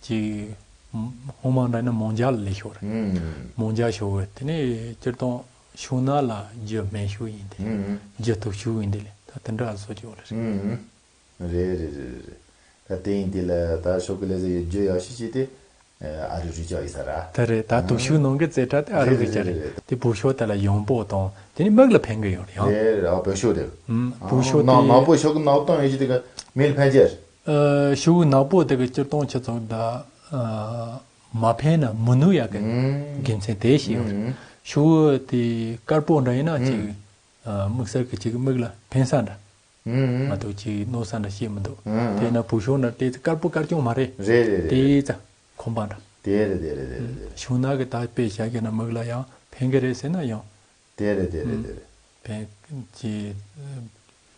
ཅིག་སྔོན་མ་འདྲ་ན་མོང་རྒྱ་ལ་ལས་ཤོག་རེད། ཨང་། མོང་རྒྱ་ཤོག་དེ་ནས་སྤྱིར་བཏང་ཤོག་ན་ལ་རྒྱུ་སྨན་ཤོག་ཡིན་དེ། ཨང་། རྒྱུ་དུག་ཤོག་ཡིན་དེ་ལས་ད་དེ་འདྲ་བཟོ་ཅིག་ཡོད་ལེ་རེད། ཨང་། རེད་རེད་རེད་རེད་རེད། ད་དེ་ཡིན་དེ་ལ་ད་ཤོག་གི་ལས་ཟེར་ཡོད་རྒྱུ་ཡག་ཤོས་ཅིག་དེ་ཨ་རི་རུ་ཅག་ཡིན་ས་ར། ད་རེད་ད་དུག་ཤོག་ནང་གི་རྩེ་གྲ་དེ་ཨ་རི་རུ་ཅག་རེད། རེད་རེད་རེད། དེ་བོད་ཤོག་དེ་ལ་ཡང་པོ་དང་དེ་ནི་མིག་ལ་ཕན་གི་ཡོད་རེད་ཡང་། རེད་རེད། ཨ་བོད་ཤོག་རེད། ཨུམ། བོད་ཤོག་ནག་དེ་ནག་པོ་ཤོག་གི་ནག་སྟོང་ཡོད་ཀྱི་དེ་ག་མིག་ལ་ཕན་ཅེར། ཨ་ཤོག་གི་ནག་པོ་དེ་གི་སྤྱིར་བཏང་ཆ་ཚང་ད་ཨ་མ་ཕན་ན་མི་ནུས་ཡག་གི་ཨུམ། དགེ་མཚན་དེ་ཞིག་ཡོད་རེད། ཨུམ། ཤོག་གི་དེ་དཀར་པོ་འདྲ་ཡིན་ན་ཅིག་ཨུམ། ཨ་དམིགས་བསལ་གི་ཅིག་མིག་ལ་ཕན་ས་འདྲ། ཨུམ། མ་གཏོགས་ཅིག་གནོད་ས་འདྲ་ཤེས་མི་འདུག་ཨུམ། དེས་ན་བོད་ཤོག་ན་དེ་ཚོ་དཀར་པོ་དཀར་ཅུང་མ་རེད། རེད་རེད་རེད། དེ་ཚ་ཁོམ་པ་འདྲ། དེ་རེད་དེ་རེད་དེ་རེད་དེ་རེད། ཤོག་ན་གི་ད་དཔེ་བཞག་གི་ན་མིག་ལ་ཡང་ཕན་གི་རེད་ཟེར་ན་ཡང་། དེ་རེད་དེ་རེད་དེ་རེད། ཕན་ཅི་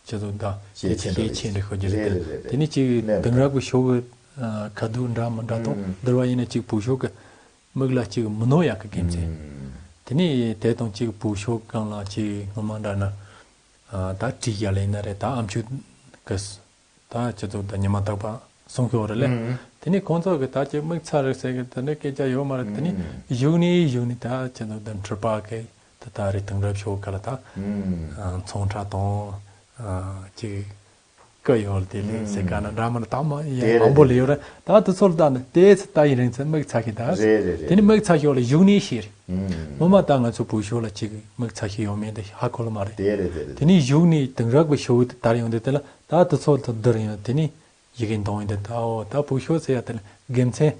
ཅི་ཚོ་ད་དེ་ཅི་ཤེས་ཆེན་འདྲ་ཤོད་རྒྱུ་རེད། རེད་རེད་རེད། དེ་ནི་ཅིག་ལན་དེང་རབས་གི་ཤོག་གི་ཁ་དུག་འདྲ་མི་འདྲ་དང་ཨུམ། འདིར་བ་ཡིན་ན་ཅིག་བོད་ཤོག་གི་མིག་ལ་ཅིག་མི་གནོད་ཡག་གི་དགེ་མཚན། ཨུམ། དེ་ནི་དེ་དང་ཅིག་བོད་ཤོག་སྒང་ལ་ཅིག་སྔོན་མ་འདྲ་ན། ཨ་ད་བྲིས་རྒྱག་ལེ་ན་རེད་ད་ཨ་མཆོད་གི་ད་ཅི་ཚོ་ད་ཉི་མ་རྟག་པ་ གསུང་གི་ཡོད་རེད་ལེ། དེ་ནས་ཁོང་ཚོ་གི་ད་ཅིག་མིག་ཚ་རེད་ཟེར་གི་དེ་འདྲའི་སྐད་ཆ་ཡོད་མ་རེད། དེ་ནས་བཞུགས་ནས་བཞུགས་ནས་ད་ཅི་འདུག་ད་འཁྲུལ་པ་གི་ད་ད་རེད། དེང་རབས་ཤོག་ག་ལ་ད་ཚོང་ཁྲ་དང་ཅིག་སྐུ་ཡོད་དེ་ལས་ཟེར་ག་ན་འདྲ་མ་ན་ད་མ་ཡ་དེ་རེད། མང་པོ་ལས་ཡོད་རེད། ད་དེ་ཚོ་ལ་ད་ནི་དེ་ཚེ་ད་ཡིན་རིང་ཚེ་མིག་ཚ་གི་ད། རེད་རེད་རེད། དེ་ནི་མིག་ཚ་ཤོག་ལ་བཞུགས་ནས་ཤེས་རེད། ངོ་མ་ད་ང་ཚོ་བོད་ཤོག་ལ་ཅིག་མིག་ཚ་ཤེས་ཡོད་མེད་དེ་ཧ་གོ་ལ་མ་རེད། དེ་རེད་དེ་རེད། དེ་ནི་བཞུགས་ནས་དེང་རབས་ཀྱི་ཤོག་དེ་དར་ཡོང་དེ་དེ་ལ་ད་དེ་ཚོ་ལ་ད་བསྡུར་ཡོང་དེ་ནི་ཡི་གེ་འདོན་ཡོང་དེ་ད་འོ་ད་བོད་ཤོག་ཟེར་ཡ་དེ་ལ་དགེ་མཚན་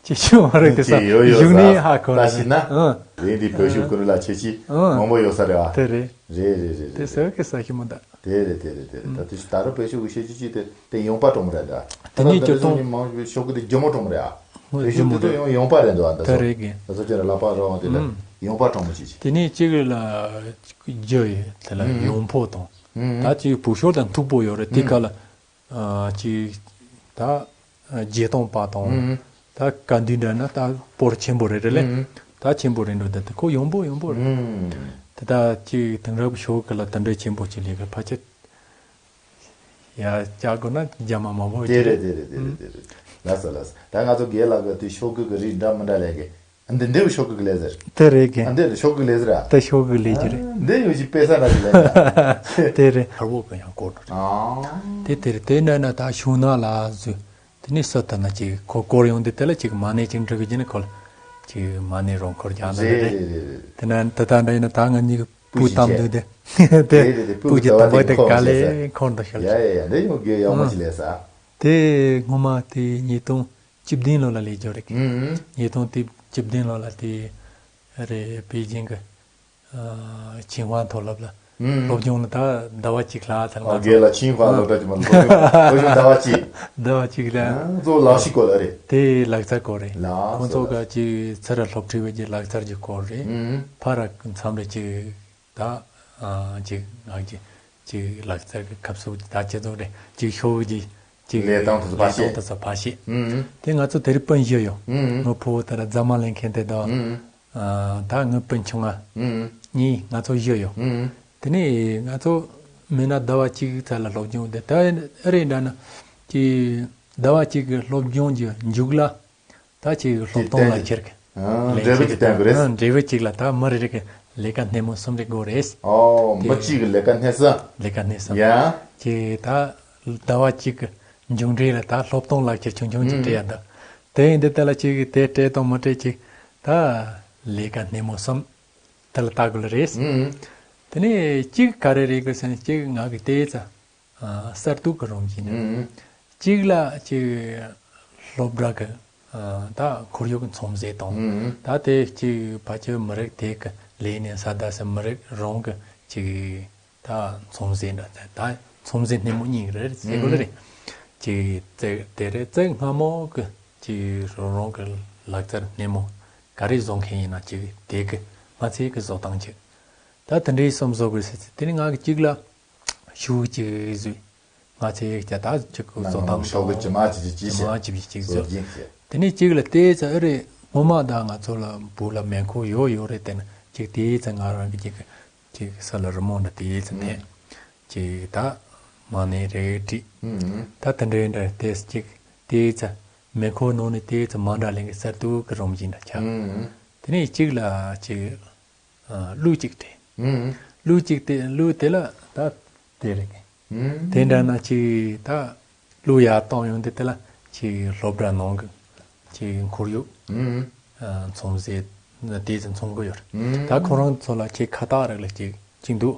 ཅི་ཞིག་མ་རེད་དེ་ས་ཅི་ཡོད་ཡོད་བཞུགས་ནས་ས་ཧ་གོ་ལ་ད་ཤི་ན། ཨང་། རེད་འདི་བོད་ཤོག་ཀུ་རུ་ལ་ཆེ་ཆེ་ཨང་། མང་པོ་ཡོད་ས་རེད་བ། དེ་རེད། རེད་རེད་རེད་དེ་རེད། ཟེར་གི་ས་ཤི་མ་ད། དེ་རེད་དེ་རེད་དེ་རེད། ད་དེ་ད་རུ་བོད་ཤོག་གི་ཤེས་ཀྱི་ཅི་དེ་དེ་ཡོང་པ་གྲོང་རེད་ད། དེ་ནས་ད་ཅི་ད་གཏོང་ནི་མང་ཤོག་གི་དེ་ཇོ་མོ་གྲོང་རེད་ཨ། ཧོ་བོད་ཤོག་ཇོ་མོ་དེ་ཚོ་ཡོང་ཡོང་པ་རེད་འདུག་ཨ། ད་དེ་ཚོ་རེད་གི། ད་ཚོ་ཅི་རེད་ལག་པ་རོགས་དེ་ལ་ཡོང་པ་གྲོང་མོ་ཅི་ཅི། དེ་ནས་གཅིག་ལ་རྒྱུ་ཡོད་དེ་ལ་ཡོང་ཕོ་དང་། ད་ཅིག་བོད་ཤོག་དང་མཐུག་པོ་ཡོད་རེད། དེ་ཁ་ལ་ཅིག་ད་བརྒྱད་སྟོང་པ་དང་། ད་ག་འདི་འདྲ་ན་ད་སྤོར་ཆེན་པོ་རེད་རེད་ལེ། ད་ཆེན་པོ་རེད་འགྲོ་ད་དེ་ཁོ་ཡོང་པོ་ཡོང་པོ་རེད། དེ་ད་ཅིག་དེང་རབས་ཤོག་གི་ལ་དེ་འདྲའི་ཆེན་པོ་ཅིག་ལས་ཀ་ཕལ་ཆེར་ཡ་བཅག་དགོས་ན་རྒྱ་མ་མང་པོ་དེ་ཅིག་རེད་དེ་རེད་དེ་རེད་དེ་རེད། ལགས་སོ་ལགས་སོ། ད་ང་ཚོ་རྒན་ལགས་ཀྱི་དེ་ཤོག་གུ་གི་རིགས་འདྲ་མི་འདྲ་ལས་ཀི། འདི་འདི་ཤོག་གུ་གི་ལས་ཟེར། དེ་རེད་གི། ཨ་འདི་ཤོག་གུ་ལས་ཟེར་ཨ། དེ་ཤོག་གུ་ལས་ཀྱི་རེད། འདི་ཡོད་ཅི་དཔེ་ས་ར་གི་ལས་ཟེར། དེ་རེད། ཧར་བོ་གི་ཡང་སྐོར་རེད། ཨ། དེ་དེ་རེད། དེ་འདྲ་ན་ད་ཤུང་ནག་ལ་བཟོས། དེ་ནས་སུ་ད་ན་ཅིག་ཁོ་སྐོར་ཡོང་དུས་དེ་ལ་ཅིག་མ་ནས་ཅིག་འབྲི་གི་ཅི་ནས་ཁོ་ལ་ཅིག་མ་ནས་རོང་འཁོར་རྒྱག་ན་རེད་རེད། རེད་རེད་རེད། དེ་ན་ད་ད་འདྲ་ཡིན་ན་ད་ང་གཉིས་ཀྱི་སྤུ་བཏང་དུས་དེ་དེ་རེད་རེད། སྤུ་གི་དང་པོ་དེ་ག་ལས་འཁོར་འདུག་ཤག་ཡ་ཡ་ཡ། འདི་ཡོང་དགོས་ཡག་མོ་ཅིག་ལས་ས། དེ་སྔོན་མ་དེ་ཉིས་སྟོང་བཅུ་བདུན་ལོ་ལ་ལས་སྦྱོར་རེད། ཉིས་སྟོང་བཅུ་བདུན་ལོ་ལ་དེ་རེད། པེ་ཅིང་གི་ཨ་ཆིང་ཧྭ་མཐོ་སློབ་ལ་སློབ་སྦྱོང་ལ་ད་ཟླ་བ་གཅིག་ལྷག་ཙམ་ང་ཨོ་ཚོ་རྒན་ལགས་ཆིང་ཧྭ་སློབ་གྲྭ་ཅིག་མ་སློབ་སྦྱོང་སློབ་སྦྱོང་ཟླ་བ་གཅིག་ཟླ་བ་གཅིག་ལ་ཨ་གཙོ་བོ་ལག་ཤེས་སྐོར་ལ་རེད། དེ་ལག་རྩལ་སྐོར་རེད། ལགས་སོ་ཁོང་ཚོ་ལགས་སོ། ག་ཅིག་ཚེ་རབས་སློབ་ཁྲིད་པའི་ཅིག་ལག་རྩལ་གྱི་སྐོར་རེད། ཕ་ར་མཚམས་རེ་ཅིག་ད་ཨ་ཅིག་ང་ཅིག་ཅིག་ལག་རྩལ་གྱི་ཁབ་སུ་ད་ཅི་ཚོགས་རེད། ཅིག་ཤོ་བོ་ཅིག་ཅིག་ལས་སྟངས་དེ་ཚོ་ཕར་ལས་སྟངས་ཤེས། དེ་ཚོ་ཕར་ཤེས། ཨུམ། དེ་ང་ཚོ་དེ་རིང་སྤུན་བཞི་ཡོད། ཨུམ། ངའི་ཕུ་བོ་དེ་ར་རྫ་མ་ལེན་མཁན་དེ་དང་། ཨུམ། ཨ་ད་ངའི་སྤུན་ཆུང་ང་། ཨུམ། གཉིས། ང་ཚོ་བཞི་ཡོད། ཨུམ། དེ་ནས་ང་ཚོ་མི་སྣ་ཟླ་བ་གཅིག་ཙམ་ལ་སློབ་སྦྱོང་དེ་ད་ཨེ་རེད་འདྲ་ན་ཅིག་ཟླ་བ་གཅིག་གི་སློབ་སྦྱོང་གི་མཇུག་ལ། ད་ཅིག་སློབ་སྟོན་ལག་ཁྱེར་གྱི་ལས་འབྲས་བུ་ཅིག་བསྟན་དགོས་རེད། ཨ་འབྲས་བུ་ཅིག་ལ་ད་མི་རེ་རེ་གི་ལས་ཀ་སྣེ་མོ་གསུམ་རེ་དགོས་རེད། ཨོ་དེ་མི་གཅིག་གི་ལས་ཀ་སྣེ་གསུམ། ལས་ཀ་སྣེ་གསུམ། ཡ། ཅིག་ད་ཟླ་བ་གཅིག་གི་མཇུག་འབྲས་ལ་ད་སློབ་སྟོན་ལག་ཁྱེར་ཆུང་ཆུང་ཅིག་ཨུམ། སྤྲད་ཡ་འདུག་དེ་ཡིན་དུས་དེ་ལ་ཅིག་དེ་སྤྲད་དང་མི་སྤྲད་ཅིག་ད་ལས་ཀ་སྣེ་མོ་གསུམ་དེ་ལ་ལྟ་དགོས་ལ་རེད། ཨུམ། དེ་ནས་གཅིག་ག་རེ་རེད་དགོས་ཟེར་ན་གཅིག་ང་གི་ལྟས་ཙང་། ཨ་གསར་གཏོད་ཀྱི་རང་བཞིན་ནི། ཨུམ། གཅིག་ལ་གཅིག་སློབ་གྲྭ་གི་ཨ་ད་ཁོར་ཡུག་གི་འཚམས་གཟིགས་དང་། ཨུམ། ད་དེ་གཅིག་ཕལ་ཆེར་མི་རིགས་དེ་གི་ལས་ནས་ས་ད་སེ་མི་རིགས་རང་གི་གཅིག་ད་འཚམས་གཟིགས་འདྲ་ད་འཚམས་གཟིགས་སྣེ་མོ་གཉིས་རེད་ཟེར་དགོས་ལ་རེད། ཨུམ། གཅིག་དེ་དེ་རེད། གཅིག་སྔ་མོ་གི་གཅིག་རང་རང་གི་ལག་རྩལ་སྣེ་མོ་ག་རེ་བཟོ་མཁན་ཡིན་ན་གཅིག་དེ་གི་ང་ཚོའི་གི་བཟོ་སྟངས་གཅིག་ད་དེ་འདྲའི་གསུམ་བཟོ་དགོས་ཟེར་ཚེ་དེ་ནི་ང་གི་གཅིག་ལ། ཤུགས་ཀྱིས་བཟོས། ང་ཚོས་ཀྱང་ད་ཅིག་གི་བཟོ་སྟངས་ཤོག་གི་ཇི་མ་ཇི་ཇི་ཇི་ཇི་མ་ཇི་ཇི་ཅིག་བཟོ། དེ་ནས་གཅིག་ལ་ལྟས་ཙང་ཨེ་རེད། ངོ་མ་ད་ང་ཚོ་ལ་བུ་ལ་མེ་འཁོར་ཡོད་ཡོད་རེད། དེ་ན་ཅིག་ལྟས་ཙང་ང་རང་གི་ཅིག་ཅིག་ས་ལ་རི་མོ་འདྲ་ལྟས་ཙང་ནས་ཅིག་ད་མ་ནས་རེད་བྲིས། ད་དེ་འདྲའི་འདྲ་ལྟས་ཅིག་ལྟས་ཙང་མེ་འཁོར་ནང་ནས་ལྟས་ཙང་མ་འདྲ་ལེན་གི་གསར་གཏོད་གི་རང་བཞིན་འདྲ་ཆགས། དེ་ནས་གཅིག་ལ་ཅིག་གླུ་གཅིག་སྤྲད། གླུ་གཅིག་སྟེ་གླུ་དེ་ལ་ད་དེ་རེད། དེ་འདྲ་ན་ཅིག་ད་གླུ་ཡར་བཏང་ཡོང་དུས་དེ་ལ་ཅིག་སློབ་གྲྭ་ནང་གི་ཅིག་ཁོར་ཡུག་འཚམས་གཟིགས་དེ་ཚོ་མཚོན་གི་ཡོད་རེད། ད་ཁོ་རང་ཚོ་ལ་ཅིག་ཁ་བཏགས་རིགས་ལ་ཅིག་ཅིག་འདུག་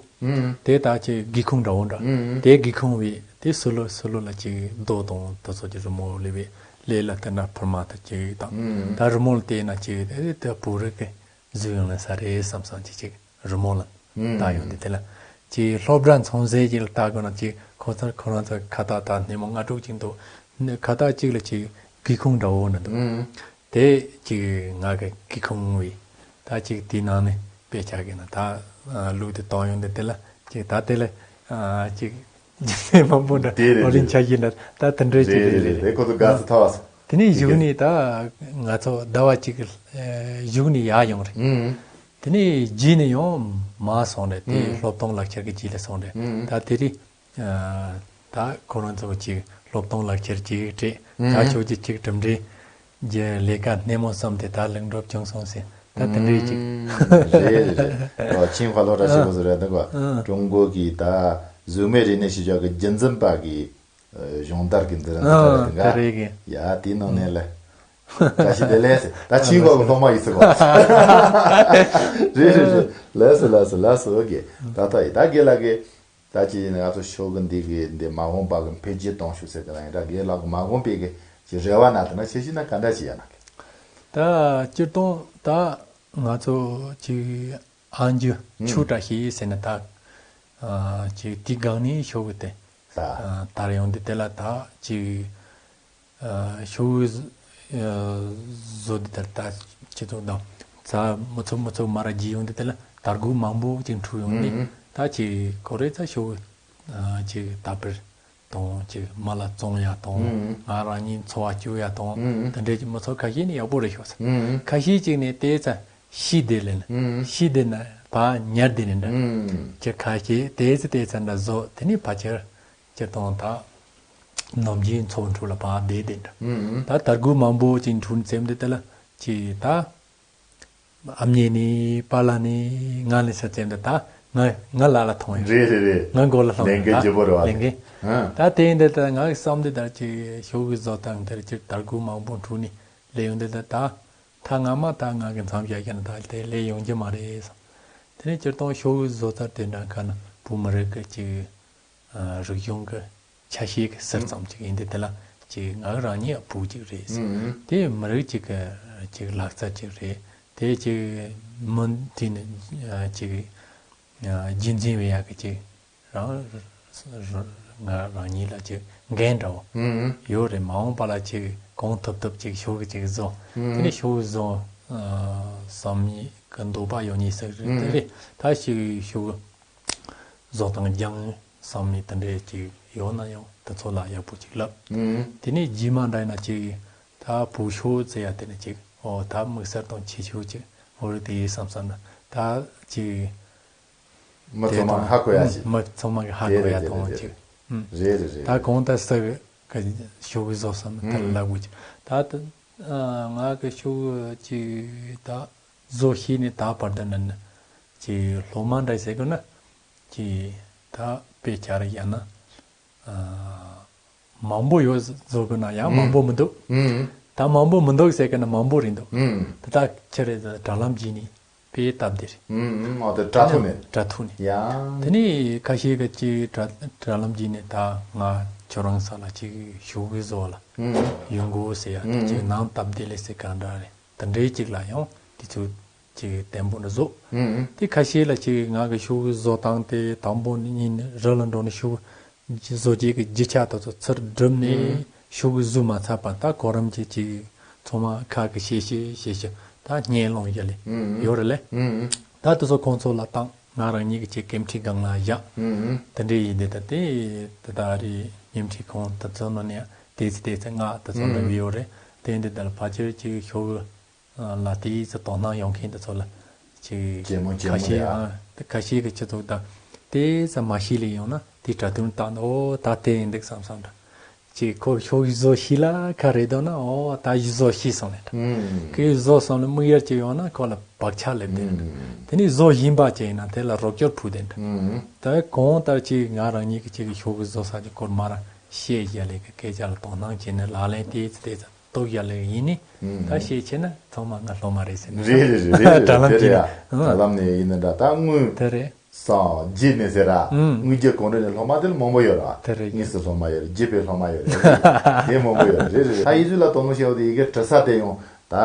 དེ་ད་ཅིག་སྒེའུ་ཁུང་འདྲ་བོ་འདྲ། དེ་སྒེའུ་ཁུང་བས་དེ་ཟུར་ལོ་ཟུར་ལོ་ལ་ཅིག་རྡོ་དང་དེ་ཚོ་ཅིག་རི་མོ་ལས་བས་ལས་ལ་དེ་འདྲ་ཕུར་མ་དང་ཅིག་དང་། ད་རི་མོ་ལ་བལྟས་ན་ཅིག་དེ་དེ་བོད་རིགས་ཀྱི་བཟོས་ཡོང་ལ་ས་རེད་བསམ་བསམ་ཅིག་ཅིག་རི་མོ་ལ་ལྟ་ཡོང་དུས་དེ་ལ་ཅིག་སློབ་གྲྭ་འཚམས་གཟིགས་ཅིག་ལ་ལྟ་དགོས་ན་ཅིག་ཁོ་ཚོར་ཁོ་རང་ཚོ་ཁ་བཏགས་ད་སྣེ་མོ་ལྔ་དྲུག་ཅིག་འདུག་ཁ་བཏགས་གཅིག་ལ་ཅིག་སྒེའུ་ཁུང་འདྲ་བོ་འདྲ་འདུག་དེ་ཅིག་ང་གི་སྒེའུ་ཁུང་བས་ད་ཅིག་དེའི་ནང་ནས་དཔེ་ཆ་གི་ན་ད་གླུ་དེ་བཏང་ཡོང་དུས་དེ་ལ་ཅིག་ད་དེ་ལ་ཅིག་རྗེས་མ་མང་པོ་འདྲ་དེ་རེད་ཨོ་ལིན་ཆ་ཡིན་ལ་ད་དེ་འདྲའི་ཅིག་རེད་རེད་རེད། དེ་ཁོ་ཚོ་དགའ་སུ་ཐོག་སོང་། དེ་ནས་གཞུག་ནས་ད་ང་ཚོ་ཟླ་བ་གཅིག་གི་གཞུག་ནས་ཡར་ཡོང་རེད། དེ་ནས་རྗེས་ནས་ཡང་མར་སོང་རེད། དེ་སློབ་སྟོན་ལག་ཁྱེར་གྱི་རྗེས་ལ་སོང་རེད། ད་དེ་རིང་ད་ ད་ཁོ་རང་ཚོ་ཅིག་སློབ་སྟོན་ལག་ཁྱེར་ཅིག་སྤྲད། ད་ཨུམ། ཁྱོད་ཀྱིས་ཅིག་གྲུབ་འབྲས་རྒྱལ་ལས་ཀ་སྣེ་མོ་བསམ་དེ་ད་ལེགས་འགྲུབ་བྱུང་སོང་ཟེར། ད་དེ་འདྲའི་ཅིག་ཨུམ། རེད་རེད་རེད། ཨོ་ཆིང་ཧྭ་སློབ་གྲྭ་ཞིག་གོ་སོ་རེད་འདུག་གོ། ཨུམ། ཀྲུང་གོ་གི་ད་གཟུགས་མེད་རིག་གནས་ཤེས་བྱ་གི་རྒྱུན་འཛིན་པ་གི་ཨ་སྦྱོང་བརྡར་གྱི་འཛིན་ར་འཛིན་གྲྭ་རེད་འདུག་ག། ཨ་དེ་རེད་གི། ཡ་དེའི་ནང་ནས་ལ། བཀྲ་ཤིས་བདེ་ལེགས་ཟེར། ད་ཕྱིན་གོ་གི་སློབ་མ་ཡིན་ཟེར་གོ། རེད་རེད་རེད། ལགས་སོ་ལགས་སོ་ལགས་སོ། ཨོ་ཀེ། ད་ལྟ་ཡི་ད་དགེ་ལགས་ཀྱིས་ད་ཅི་ཡིན་ང་ཚོ་ཤོག་གི་འདི་གི་འདི་མ་འོངས་པ་གི་འཕེལ་རྒྱས་གཏོང་ཤུགས་ཟེར་གི་ན་ཡིན་ད་དགེ་ལགས་ཀྱི་མ་འོངས་པའི་གི་ཅི་རེ་བ་ན་དེ་ན་ཆེ་ཤོས་ན་ག་འདྲ་ཅི་ཡ་ན་གི། ད་སྤྱིར་བཏང་ད་ང་ཚོ་ཅི། ཨང་རྒྱུ་ཨུམ། ཆུ་བཀྲ་ཤིས་ཟེར་ན་ད། ཨ་ཅིག་དེའི་སྒང་ནས་ཤོག་གུ་དེ། ད། ཨ་དར་ཡོང་དུས་དེ་ལ་ད་ཅིག་ཨ་ཤོག་གུ་བཟོ་ཨ་བཟོ་དུས་དེར་ད་ཅི་ཚོགས་དང་ཚ་མི་ཚོགས་མི་ཚོགས་མ་ར་རྒྱས་ཡོང་དུས་དེ་ལ་དར་གུ་མང་པོ་ཅིག་འཁྲུག་ཡོང་ནས། ཨུམ། ད་ཅིག་ཁོ་རེ་ཚ་ཤོག་གུ་ཨ་ཅིག་ད་པར། དང་ཅིག་མ་ལ་བཙོང་ཡ་དང་། ཨུམ། ང་རང་ཉིད་འཚོ་བ་སྐྱོབ་ཡ་དང་། ཨུམ། དེ་འདྲའི་ཅིག་མི་ཚོགས་ཁ་ཤས་ནི་ཡག་པོ་རེད་ཤོག་ཟེར། ཨུམ། ཁ་ཤས་ཅིག་ནི་དེ་ཚ་ཤི་བསྡད་ལེ་ན། ཨུམ། ཤི་བསྡད་ན་ཕར་ཉར་བསྡད་ནི་འདྲ། ཨུམ། ཅིག་ཁ་ཤས་དེ་ཚ་དེ་ཚ་འདྲ་བཟོ་དེ་ནི་ཕལ་ཆེར་ཅིག་དང་ད་ནམ་རྒྱུན་འཚོ་བ་འཁྲུག་ལ་ཕར་བསྡད་བསྡད་འདྲ། ཨུམ། ད་དར་གུ་མང་པོ་ཅིག་འཁྲུག་འཛེམ་བསྡད་དེ་ལ་ཅིག་ད། ཨ་མྱེས་ནི་པཱ་ལགས་ནི་ང་ལ་ས་ཙེམ་ད་ད་ང་ང་ལ་ལ་ཐོང་ཡོད། རེད་རེད་རེད། ང་མགོ་ལ་ལྷོང་ལས་འགན་ཡོད་ལྗིད་པོ་རེད་བ། ལས་འགན། ཨ། ད་དེ་ཡིན་དེ་ད་ང་གི་བསམ་དེ་ད་ཅིག་ཤོག་གུ་བཟོ་སྟངས་དེར་ཅིག་དར་གུ་མང་པོ་འཁྲུག་ནི་ལས་ཡོང་དེ་ད་ད་ད་ང་མ་ད་ང་གི་མཚམས་བཞག་ཀྱང་ད་དེ་ལས་ཡོང་རྒྱུ་མ་རེད་བསམ། དེ་ནས་སྤྱིར་བཏང་ཤོག་གུ་བཟོ་ལྟར་དེ་འདྲ་ཁ་ན་བུ་མི་རིགས་ཀྱི་ཅིག་ཨ་རིག་གཞུང་གི་ཆ་ཤས་ཀྱི་ཟུར་ཙམ་ཅིག་ཡིན་དེ་དེ་ལ་ཅིག་ང་རང་ཉིད་བུ་ཅིག་རེད། ཨུམ། དེ་མི་རིགས་ཅིག་གི་ཅིག་ལག་རྩལ་ཅིག་རེད། དེ་ཅིག་མི་དེ་ནི་ཅིག་རྒྱུན་འཛིན་བྱེད་ཡག་གི་ཅིག་རང་ང་རང་ཉིད་ལ་ཅིག་འགན་འདྲ་བོ་ཨུམ། ཡོད་རེད། མ་འོངས་པ་ལ་ཅིག་གང་ཐུབ་ཐུབ་ཅིག་ཤོག་གུ་ཅིག་བཟོ། ཨུམ། དེ་ནི་ཤོག་གུ་བཟོ་བསམ་ཡས་གི་འདོད་པ་ཡོད་ནི་ཟེར་རེད། དེ་རེད། ད་ཞིག་ཤོག་གུ་བཟོ་སྟངས་སྦྱང་བསམ་ནས་དེ་འདྲས་ཅིག་ཡོད་ན་ཡང་དེ་ཚོ་ལ་ཡག་པོ་ཅིག་ལབ། ཨུམ། དེ་ནས་རྗེས་མ་འདྲ་ན་ཅིག་ད་བུ་ཤོག་ཟེར་ཡ་དེ་ནས་ཅིག་ཨོ་ད་དམིགས་བསལ་དང་ཁྱད་ཆོས་ཅིག་འོ་རེད་དེ་བསམ་བསམ་ན་ད་ཅིག་མི་ཚང་མ་ཧ་གོ་ཡ་ཅིག་མི་ཚང་མ་གི་ཧ་གོ་ཡ་དང་ཅིག་རེད་རེད་རེད། ད་གང་ལྟར་ས་གི་ཤོག་གུ་བཟོ་བསམ་ན་ད་ལབ་དགོས་ཅིག་ད་ད་ང་གི་ཤོག་གུ་ཅིག་ད། བཟོ་ཤེས་ནས་ད་བར་དུ་ནི་ཅིག་སློབ་མ་འདྲ་ཟེར་དགོས་ན་ཅིག་ད་དཔེ་ཆ་རེ་ཡང་ན་མང་པོ་ཡོད་བཟོ་དགོས་ན་ཡང་མང་པོ་མི་འདུག་ད་མང་པོ་མི་འདུག་ཟེར་དགོས་ན་མང་པོ་རེད་འདུག་དེ་དག་ཁྱེད་རེ་དྲ་ལམ་བརྒྱུད་ནས་དཔེ་སྟབས་བདེ་རེད། ཨོ་དེ་དྲ་ཐུག་ནས། དྲ་ཐུག་ནས། ཡང་། དེ་ནས་ཁ་ཤས་ཀྱི་ཅིག་དྲ་དྲ་ལམ་བརྒྱུད་ནས་ད་ང་ཁྱོད་རང་ས་ལ་ཅིག་ཤོག་གུ་བཟོ་ལ་ཡོང་དགོས་ཟེར་ཡ་ཅིག་ནང་སྟབས་བདེ་ལས་ཟེར་ག་འདྲ་རེད། དེ་འདྲའི་ཅིག་ལ་ཡང་དེ་ཚོ་ཅིག་བརྟན་པོ་འདྲ་བཟོ། ཨུམ། དེ་ཁ་ཤས་ལ་ཅིག་ང་གི་ཤོག་གུ་བཟོ་སྟངས་དེ་དང་པོ་ཉིད་ནས་རི་ལ་འགྲོ་ནས་ཤོག་གུ་བཟོ་བྱེད་ཀྱི་རྒྱུ་ཆ་དེ་ཚོ་ཚུར་བསྒྲུབས་ནས་ཨུམ། ཤོག་གུ་བཟོས་མ་ཚར་བར་ད་གོ་རིམ་གྱིས་ཅིག་ཚང་མ་ཁ་གི་ཤེས་ཤེས་ཤེས་ཤེས་ད་སྙན་སློང་བཞག་ལེ་ཨུམ། ཡོད་རེད་ལེ། ཨུམ། ད་དེ་ཚོ་ཁོང་ཚོ་ལ་བཏང་ང་རང་ཉིད་ཀྱི་ཅིག་སྐད་འཕྲིན་སྒང་ལ་བཞག་ཨུམ། དེ་འདྲའི་ཡིན་དེ་ད་དེ་དེ་ད་རེས་སྙན་འཕྲིན་ཁང་དེ་ཚོ་ནང་ནས་དེ་ཚེ་དེ་ཚེ་ང་དེ་ཚོ་ནང་ཨུམ། ཡོད་རེད། དེ་ཡིན་དེ་ད་ལ་ཕལ་ཆེར་ཅིག་ཤོག་གུ་ལ་དེའི་ཚེ་དོ་སྣང་ཡོང་མཁན་དེ་ཚོ་ལ་ཅིག་གྲོས་མོལ་གྲོས་མོལ་ཁ་ཤས་རེད་ཨ། ཨ་དེ་ཁ་ཤས་ཀྱི་སྤྱི་ཚོགས་དང་དེ་ཚེ་མ་ཤེས་ལས་ཡོང་ན་དེ་དྲ་དུམ་བཏང་ན་ཨོ་ད་དེ་ཡིན་འདུག་བསམ་བསམ་འདྲ། ཅིག་ཁོ་ཤོག་གུ་བཟོ་ཤེས་ལ་ཁ་རེད་འདུག་ན་ཨོ་ད་གཞི་བཟོ་ཤེས་སོང་ལེ་འདྲ། ཨུམ། ཁོས་བཟོ་སོང་ལ་དམིགས་ཡུལ་ཅིག་ཡོང་ན་ཁོ་ལ་བག་ཆགས་སླེབས་དེ་འདྲ། ཨུམ། དེ་ནས་བཟོ་བཞིན་པ་ཅིག་ཡིན་ན་དེ་ལ་རོགས་སྐྱོར་ཕུལ་དེ་འདྲ། ཨུམ། ད་གང་ལྟར་ཅིག་ང་རང་ཉིད་ཀྱི་ཅིག་ཤོག་གུ་བཟོ་ས་ཀྱི་སྐོར་མ་ར་བཤད་བཞག་ལས་ཀྱི་སྐད་ཆ་ལ་དོ་སྣང་བྱས་ནས་ལག་ལེན་དེ་ཚེ་དེ་ཚེ། རྟོགས་ཡ་ལེ་ཡིན་ནི། ཨུམ། ད་ཤེས་ཆེ་ན་ཚང་མ་ང་སློབ་མ་རེད་ཟེར་ནས། རེད་རེད་རེད་རེད། དྲ་ལམ་དེ་གྱིས་རེད་ཨ། ནི། དྲ་ལམ་ནས་ཡིན་ན་འདྲ་ད་དངོས། དེ་རེད། སངས་རྒྱས་ནས་ཟེར་ར། ཨུམ། དངོས་རྒྱུ་གོང་རོལ་ནས་སློབ་མ་དེ་ལ་མང་པོ་ཡོད་ར། དེ་རེད། དངོས་སུ་སློབ་མ་ཡོད་རེད། རྒྱུད་པའི་སློབ་མ་ཡོད་རེད། དེ་མང་པོ་ཡོད་རེད་རེད་རེད། ད་ཡིག་གཟུགས་ལ་དོ་སྣང་བྱས་པ་དེ་ཡི་གེ་འབྲི་ས་དེ་ཡང་ད་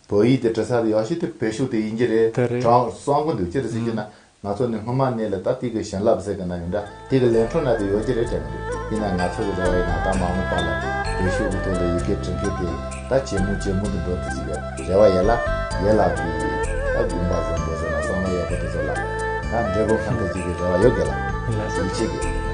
བོད་ཡིག་དེ་འབྲི་ས་དེ་ཡག་ཤོས་དེ་བོད་ཤོག་དེ་ཡིན་གྱི་རེད། དེ་རེད། དྲང་གསང་གི་འདུག་ཅི་རེད་ཟེར་གྱི་ན། ཨུམ། ང་ཚོ་ནི་སྔོན་མ་ནས་ལ་ད་དེ་གི་བྱིན་རླབས་ཟེར་གི་ན་ཡོད་འདྲ་དེ་གི་ལས་འཕྲོ་ན་དེ་ཡོད་ཀྱི་རེད་དྲན་གི་འདུག་ཡིན་ན་ང་ཚོ་གི་རེ་བ་ཡིན་ན་ད་མ་འོངས་པ་ལ་བོད་ཤོག་གི་ཐོག་ལ་ཡི་གེ་འབྲི་མཁན་དེ་ད་ཇེ་མང་ཇེ་མང་དུ་འགྲོ་ཐུབ་ཅིག་གི་རེ་བ་ཡོད་ལ། ཡོད་ལ་གི་ད་དགོན་པ་བཟང་པོ་ཟེར་ན་བསམ་བློ་ཡག་པོ་དེ་ཚོ་ལ་ད་འབྲས་བུ་ཕན་ཐོགས་ཅིག་གི་རེ་བ་ཡོད་གི་ལ། ཡིད་ཆེས་གི།